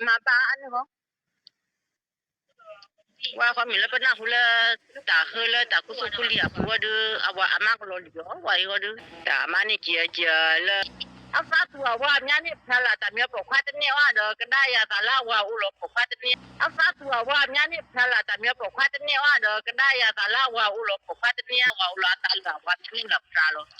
မၤဘၣ်အါန့ၢ်ဃီ ဝဲဃီမ့ၢ်လၢပနၢ်ဟူလၢ တၢ်ဃၢလၢတၢ်ခူသူၣ်ခူလံၤအပူၤဝဲဒုး အဝၤအမါကလီၤလံၤဒီး ဝဲအံၤဃီဒုး တၢ်အမါန့ၣ်က့ၤက့ၤလၢ အသးသူၣ်အဝၤအမါန့ၣ်ဖျါလၢ်တၢ်မ့ၢ်ပိာ်ခွါတန့ၢ်အီၤဒီး ကဒါယၤသးလၢအဝၤအိၣ်လီၤပိာ်ခွါတန့ၢ် အသးသူၣ်အဝၤအမါန့ၣ်ဖျါလၢ်တၢ်မ့ၢ်ပိာ်ခွါတန့ၢ်အီၤဒီး ကဒါယၤသးလၢအဝၤအိၣ်လီၤပိာ်ခွါတန့ၢ် အဝၤအိၣ်လီၤအသးလၢ်အဝၤတန့ၢ်လၢ်ဖျါလီၤ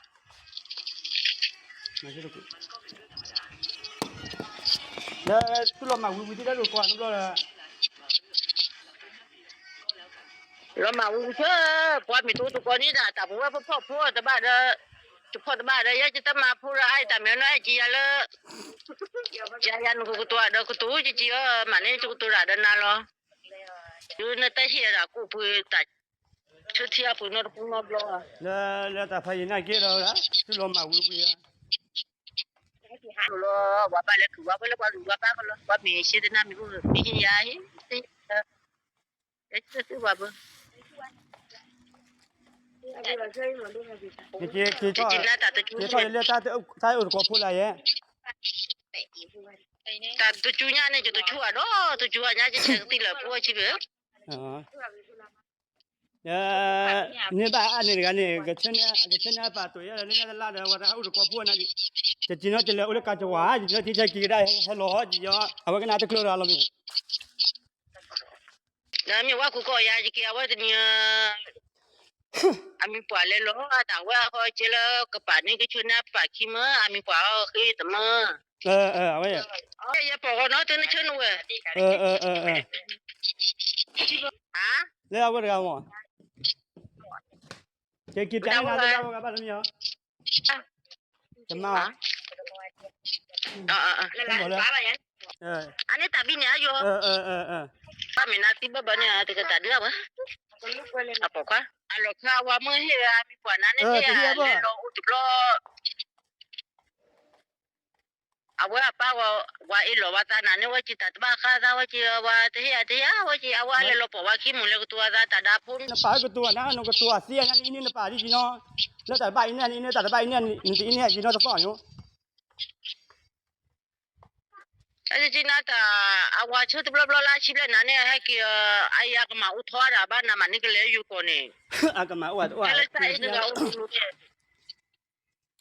လၢသုလီၤမၢ်ဝံၤဝံၤသ့ၣ်တၢ်ဒိၣ်ကီနဘျီလၢ လီၤမၢ်ဝံၤဝံၤဆၢ ပှၤမ့ၢ်တအိၣ်တကိးန့ၣ်ဒၣ် တၢ်ပဝဲဖီၣ်ဖီၣ်တဘၣ်ဒီး တဖီၣ်တဘၣ်ဒီး ယဲယတမၤဖိဒီး အါအံၤတၢ်မ့ၢ်နီၢ်အဲၣ်ကံယၤလၢ ယၤယၤနကကတိၤဒီးကတိၤကကံအီၤ မၤန့ၢ်ကကတိၤတၢ်ဒီးနၤလီၤ ဒုးနတၢ်ဟ့ၣ်အဒၣ်ကိၣ်ပှ့ၤတၢ် ဆၢထံအပှ့ၤနီတပူၤနီတဘျီ လၢလၢတၢ်ဖးယံာ်နာ်က့ဒီး သုလီၤမၢ်ဝံၤဝံၤဧါ လီၤ ပှၤဘၣ်လဲၤကုၢ်ဝဲဖဲလၢပှၤဂုၤပှၤဘါကလီၤ ပှၤမ့ၢ်ဆ့တနါမ့ၢ်အိၣ်မ့ၢ်ဟံးယၤဟ့ၣ် သုပှၤဘၣ် က့ၤထီၣ်လၢတၢ်တကၠူညါန့ၣ် ယတဆူၣ်အဒီး တကၠူအညါ ယဆဲးကသံၣ်လၢပှၤဆံဘၣ် န့ၢ်ဘၣ်အါန့ၢ်တဂၤန့ၣ် ကဆၢန့ၢ်အပာ်တိာ်ယဲလၢညါတလါဒီး ဝဲတဟးအိၣ်တကီၢ်ဖိနၤဒံး တက့ၤနီတလဲၤအိၣ်လၢကၢ်ကဝါ ယကထံဆဲးက့ၤကဒါဟဲလီၤဟီဒံးယီၤ အဝဲကနၣ်တကျၢၤဒီးလီၤမ့ၢ် ဒီးမ့ၢ်ဝဲကူကီၢ်ယၤ ယက့ၤအဝဲတနံၤ အမံၤပှၢ်လဲၤလီၤ တၢ်ဝဲအဃိက့လၢကပာ်န့ၣ် ကဆၢန့ၢ်ပာ်ခံမၢ အမံၤပှၢ်အဃ့တမၢ အဝဲ ယဲယဲပီၢ်ဂီၤနီၤ တုၤနဆၢနဝဲ လၢအဝဲတဂၤမး ကက့ၤပျဲန့ၢ်နၤလၢအဝဲဂၤဘၣ်လၢမ့ၢ်ဧါ တမါ အန့ၣ်တၢ်ဘံၣ်န့ၣ်အယိာ် ဘၣ်မ့ၢ်နၤသံဘၣ်ဘၣ်န့ၣ် တကတၢၢ်ဒုးအဝဲ အပိာ်ခွါ အလီၢ်ခါအဝၤမ့ၢ်ဟ့ၣ်အမံၤပှၢ်နၤန့ၣ် ဟ့ၣ်အလဲၤလီၤအိၣ်တဘျီ အဝဲအပၢ်ဝဲ ဝၤအ့ၣ်လိာ်ဝဲသးနၤန့ၣ် ဝဲက့ၤတၢ်တဘၣ်ဃးသး ဝဲက့ၤဝဲတဟ့ၣ်အတဟ့ၣ် ဝဲက့ၤအဝဲလဲၤလီၤပိာ်ဝဲခံမုၢ်လဲၤကတိၤဝဲသး တၢ်ဒၣ်ဖိ နပာ်ကတိၤနၤ နကတိၤအသ့အညါန့ၣ် အံၤန့ၣ်နပာ်ဒ်က့ၤနီၤ လၢတၢ်တဘၣ်အံၤန့ၣ် အံၤန့ၣ်တၢ်တဘၣ်အံၤန့ၣ် နတအံၤန့ၣ်အံၤနီၤတသီၣ်ညိ အကက့ၤနၤတၢ် အဝၤဆၢတဘျီဘျီလၢအဆံဘျဲၣ်နၤန့ၣ် ဟဲက့ၤ အအံၤအကမၢ်အိၣ်ထီဒၣ်ဘၣ်နၤမးန့ၣ်ကလဲၤယိၤကီၢ်န့ၣ် အကမၢ်အိၣ် ဖဲလၢစၢ်အ့ၣ်တဂၤအိၣ်လိၤလိၤန့ၣ်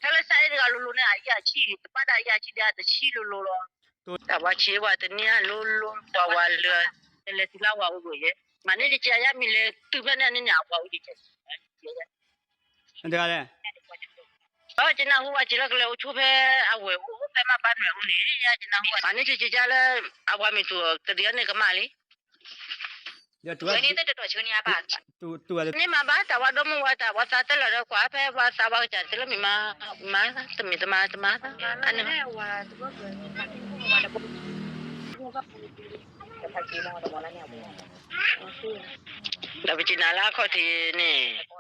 ဖဲလၢစၢ်အ့ၣ်တဂၤလိၤလိၤန့ၣ် အယၤဆံ တဘၣ်ဒၣ်အယၤဆံဒၣ်တဆံလိၤလိၤလီၤ တၢ်ဝၤဆံးဝဲတန့ၢ်လိၤလိၤ ပှၤဝၤလၢ တလဲၤတုၤလၢဝၤအိၣ်ဘိးယဲ မၤန့ၢ်ကက့ၤအယါမံၤလဲၤတုၤဖဲန့ၣ်န့ၣ် အဝၤအိၣ်ယဲ တဂၤလဲၣ် ကနၢ်ဟူဝဲက့ၤလၢကလဲၤအိၣ်ဆိဖဲအဝဲၢ်အိၣ်ဖဲမၤပၢ်နွဲၣ်အိၣ်န့ၣ် ယကနၢ်ဟူဝဲ မၤန့ၢ်ကက့ၤကလၢ အဝၤမ့ၢ်တူၢ်တဒံးန့ၣ်ကမၣ်လံ ဝဲန့ၣ်တတီၢ်ဆူန့ၣ်အဘၣ် န့ၢ်မၤဘၣ်တၢ်ဝဲဒီမုၢ်ဝဲတၢ်ဝဲသးတလၢာ်ဒီးကွၢ်ဖဲဝဲသးဝဲကစၢ်တလၢမ့ၢ်မၤ မၤတမ့ၢ်တမၤတမၤ အန့ၣ် ဒီးပစံးနၤလၢအခီၣ်ထံးန့ၣ်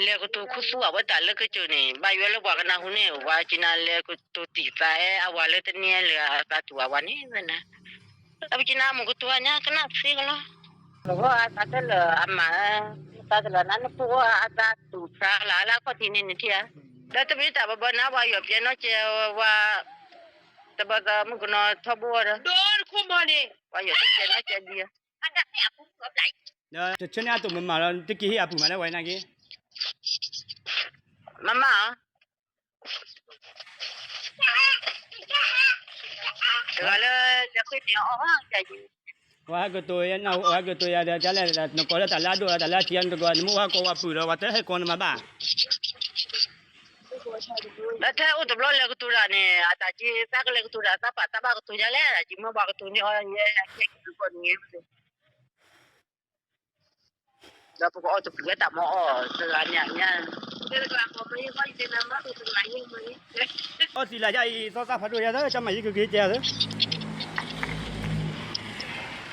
လဲၤကတိၤခူသူၣ်အဝဲတၢ်လၢကစၢၢ်န့ၣ် ဘၣ်ယွၤလၢပှၤကနၢ်ဟူန့ၣ် ပှၤစံးနၤလဲၤကတိၤတံာ်သးအဲ အဝၤလၢတန့ၢ်လၢအသးတူၢ်အဝၤန့ၣ်ဝဲနၤ ဒီးပစံးနၤမ့ၢ်ကတိၤအညါကနၣ်သ့ကလီၤ နဂီၢ်အသးတလၢာ်အမၤ သးတလၢာ်နၤနဖိဂီၢ်အသးတူၢ်ဖျါလၢ်လၢအခီၣ်ထံးန့ၣ်န့ၣ်ထံၣ်ဧါ ဒီးတမ့ၢ်တၢ်ဘၣ်ဘၣ်နၤ ပှၤယီၢ်ပျဲနီၢ်ကဲဝဲ တဘၣ်သမုၣ်ကနီၤထီဘိဒီး ပှၤယီၢ်တပျဲနီၢ်ကဲဒံး တဆၢန့ၢ်အတိၢ်မမၤလီၤ တက့ၤဟ့ၣ်အပုၢ်မၤလၢဝဲနာ်က့ မမၤဧါ တဂၤလၢလဲၤဃ့န့ၣ်အီၣ် ဝဲဟဲကတိၤယဲ ဝဲဟဲကတိၤယၤဒီး တၢ်လဲၣ် နကိးလၢတၢ်လၢအဒိၣ် တၢ်လၢအထံး နတကိး နမိၢ်ဟဲကိးဝဲပုၢ်ဒီး ပှၤတဟဲကိးနမၤဘၣ် ဒီးထဲအိၣ်တဘျီလဲၤကတိၤတၢ်န့ၣ် အတၢ်က့ သးကလဲၤကတိၤတၢ် သးပာ်သးဘၣ်ကတိၤယၤလဲၣ် တၢ်က့မ့ၢ်ပှၤကတိၤန့ၢ်အီၤ ယဲဟဲက့ၤကကိးန့ၣ် ဒီးပကအီၣ်တပျုာ်ဝဲတၢ်မၤအီၣ်တဂၤန့ၣ်ညါ အီၣ်သံလၢယၤအံၤ သီသၣ်ဖးဒိၣ်ယၤသၢ ကမၤယံၤကက့ၤကဲသၢ ကအီၣ်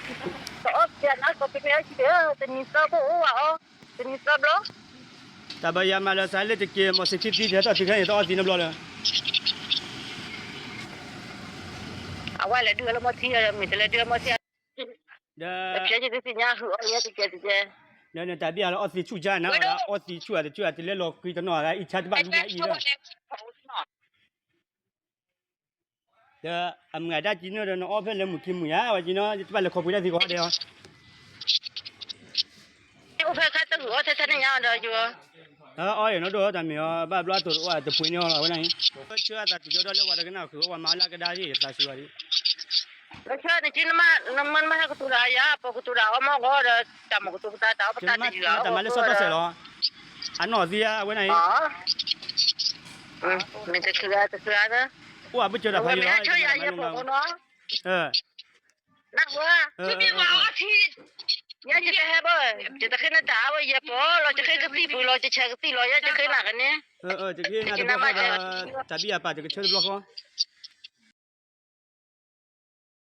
သံနၤကီၢ်ပဖဲအီၣ်ဆံး တနံၤသၢဘိအိၣ်ဝဲအီၣ် တနံၤသၢဘျီ တၢ်ဘၣ်ယၤမၤလၢစးလၢတက့ၤ မီၤစ့ခံသံတဟဲထီၣ်တုၤခဲအံၤ တအီၣ်သံနီတဘျီလၢ အဝဲလဲၤဒုးလၢမီထံ မ့ၢ်တလဲၤဒုးလၢမီထံ ဒီး ဖျဲယကသ့ၣ်ညါဟုအီၣ်ယဲတကဲတကဲ ဒီးနတၢ်ဘံၣ်အလီၤအီၣ်သံဆူၣ်ကါနၤ အီၣ်သံဆူၣ်အတဆူၣ်အတလဲၤလီၤဃံတနီၤ အံၤဆါတဘၣ်လူၤနၤအံၤလီၤ ဒီးအမုၢ်အတၢ်ကံနီၣ်ဒီး နအီၣ်ဖဲလဲၣ်မုၢ်ခံမုၢ်ယါ ဝဲကံနီၣ် တဘၣ်လဲၤခီပှ့ၤတၢ်သံကီးဒဲးအီၤ အိၣ်ဖဲခါတဂုာ်အီၣ်ထဲထဲန့ၣ်ညါဒီးယိၤ, အအီၣ်ယနီၣ်ဒိၣ်တၢ်မ့ၢ်အီၤ ဘၣ်ဘျီအတိာ်တအိၣ်တပှ့ၤန့ၣ်အီၤလီၤ ဝဲဒၣ်အံၤ, ဆၢအသးစံးကၠီဒီးလၢပှၤတကနၣ်ဃုာ်အီၣ်ပှၤမၤအီၣ်လၢကဒါဒ်သးစံးဝဲဒၣ်, လၢဆၢနကံနမ့ၢ် နမ့ၢ်နမ့ၢ်ဟဲကတိၤတၢ်ယါ ပကတိၤတၢ်အီၣ်မ့ၢ်ဂီၢ်ဒီး တၢ်မ့ၢ်ကတိၤပတၢ်တၢ်အီၣ်ပတၢ်တယုၢ်အီၣ် တၢ်မၤလၢစီတီဆဲးလီၤ, အနီၢ်သံအဝဲဒၣ်အံၤ, မ့ၢ်တချုးတချုး အိၣ်အဘုကၠီတၢ်ဖးယံၤလီၤ, မ့ၢ်ဆၢယၤယဲၢ်ပီၢ်နီၤ, နၢ်ဟူဧါ, ယဲယကဟဲဘၣ်, ယတဃ့နတၢ်အဝဲယဲၢ်ပီၢ်လီၤ ယဃ့ကသံၣ်ပူၤလီၤ ယဆဲးကသံၣ်လီၤ ယဲယဃ့နၤကန့ၣ်, ယကနၢ်မးဒီး, တၢ်ဘံၣ်အပၢ်တကဆၢတဘျီဃီ,